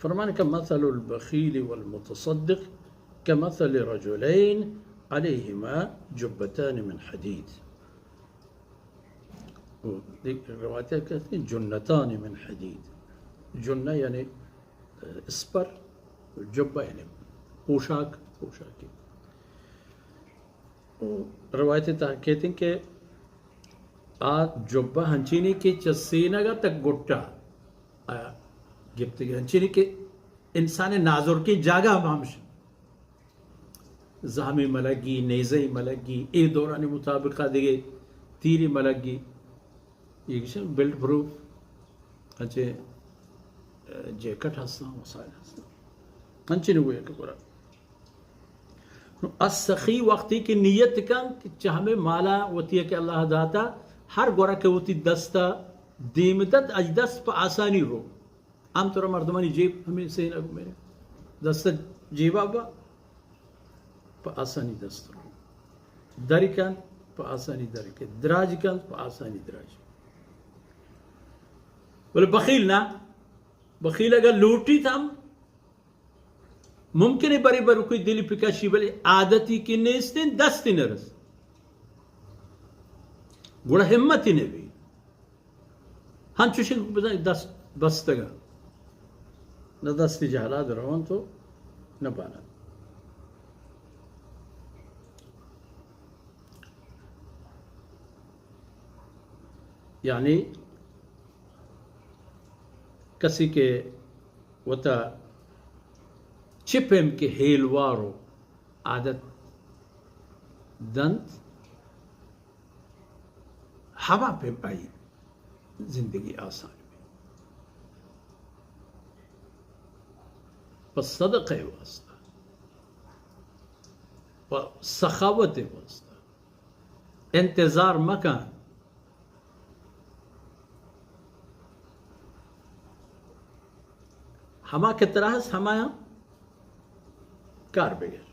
فرمان کہ مثل البخیل والمتصدق کمثل رجلین علیہما جبتان من حدید. و دیگہ روایت کہتے ہیں جنتان من حدید. جنہ یعنی اسپر، جبہ یعنی پوشاک، پوشاکی. و روایت تہا کہتے ہیں کہ آ جبہ ہنچینی کہ چہ سینگا تک گٹا آ گپتگی، ہنچینی کہ انسان نازرکیں جاگہ ہم ہمش، زہمے ملگی، نیزے ملگی، اے دورانی مطابقا دگہ تیرے ملگی. یہ گشن بلٹ پروف، انچے جیکٹ ہستاں، وسائل ہستاں. انچے نوے کہ گرا. نو السخی وقتی کہ نیت کن کہ چہ ہمے مالا وتی کہ اللہ داتا، ہر گورا کہ وتی دستا دیم دت، اج دست پہ آسانی رو. عام طور مردمانی جیب ہمے سینگ میں، دست جیبا با، پہ آسانی دست رو. در کنت، پہ آسانی در کنت، دراج کنت، پہ آسانی دراج. بلے بخیل نہ، بخیل اگر لوٹیت ہم ممکن ہے برے برے کوئی دلی پکشی، بلے عادتی کہ نیستیں، دستی نرس، گڑا ہمتی نبی. ہنچوشیں بزاں دست بستگا، نہ دستی جہلا درونت و نہ بانت. یعنی کسی کہ وتا چہ پیم کہ ہیلوار و عادت دنت، ہما پیم آئی زندگی آسان بی. پہ صدقہ واسطہ، پہ سخاوت واسطہ انتظار مکن. ہما کہ ترا ہست، ہمایاں کار بگر.